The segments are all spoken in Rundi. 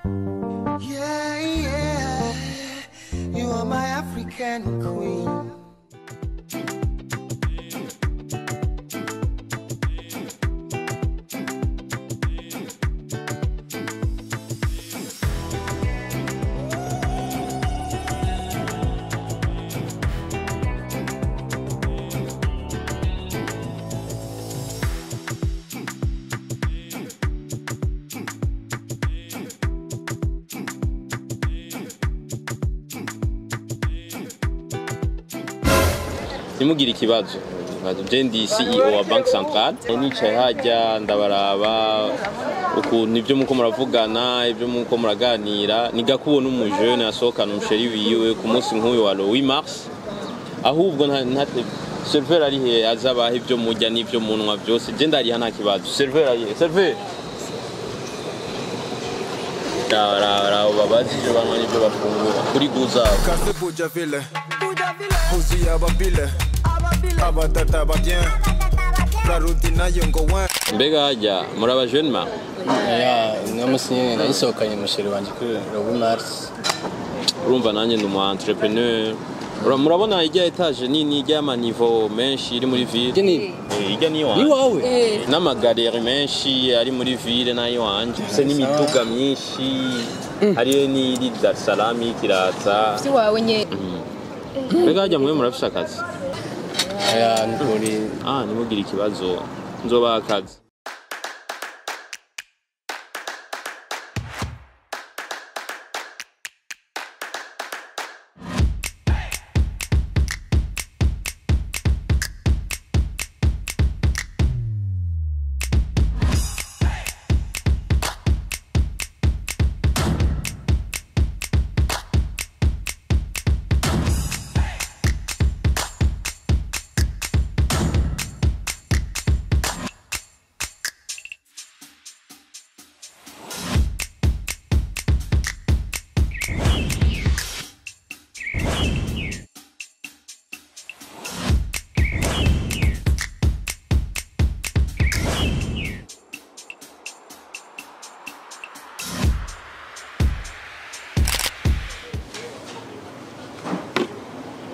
Yeah, yeah. You are my African queen. Ntimugire ikibazo. Je ndi CEO wa Banque Centrale, nicaye hajya ndabaraba ukuntu ibyo muko muravugana, ibyo muko muraganira. Ni gake ubona umujene asohokana umusheri wiwe ku munsi nk'uyu wa le 8 mars. Ahubwo serveur ari he azabaha ibyo murya n'ibyo munwa byose? Je ndariha, nta kibazo. Serveur ari he? Serveur, raba babazi ibyo banywa n'ibyo bafungura kuri guzabo. Café Bujaville, huzuye ababile, abatata ba bien, Brarudi nayo ngo wa. Mbega hajya muri aba jeune ma? Ya, uno munsi nyene nayisohokanye umusheri wanje kuri le 8 mars. Urumva nanjye ndi umu entrepreneur. Murabona ijya étage nini, ijya y'amaniveau menshi iri muri ville? Ijya ni Ijya ni iwanje. Ni wawe? N'amagaleri menshi ari muri ville n'ayiwanje, se n'imiduga myinshi hariyo n'iri Dar es Salaam kiraza. Iwawe nye. Mbega hajya mwe murafise akazi? Ya, nukuri. Ah, ntimugire ikibazo, nzobaha akazi.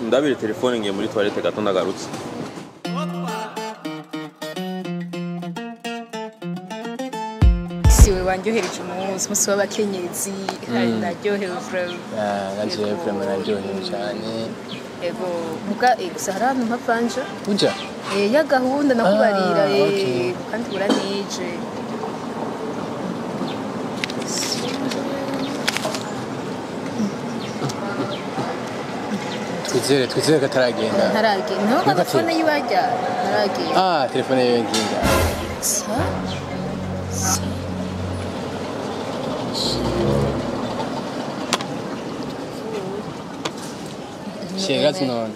Ndabire telefone, ngiye muri toilette gato, ndagarutse. Siwe wanryohereje umunsi w'abakenyezi, hari naryohewe vraiment. Nanje vraiment naryohewe cyane. Ego muga gusa hari ahantu mpavanja. Uja? Ya gahunda nakubarira. Ah, okay. Kandi buranije. Twizere ko ataragenda. Ntaragenda ntabwo. Nagati. Telefone yiwe ajya ntaragenda. Ah, telefone yiwe nginga. Sa sa. Shengazi none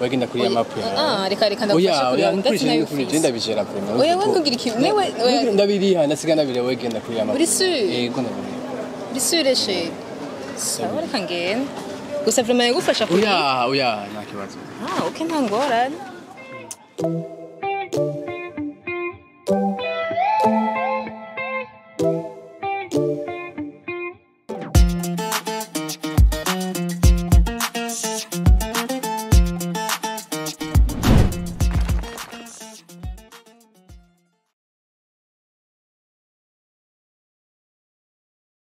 wagenda kuri ya mapu yawe? Ah, reka reka, ndagufasha. Oya, Kureba oya, ndetse nkurikije nayo nkurikije ufise. Ndabijera vraiment. Oya, we ntugire wewe oya. Ndabiriha, ndasiga ndabiriha, wegenda kuri ya mapu. Uri sûr? Yego, ndabiriha. Uri sûre chéri? Sawa, reka ngende gusa vraiment yagufasha kuri. Oya, oya, nta kibazo. Ah, okay, nta ngorane.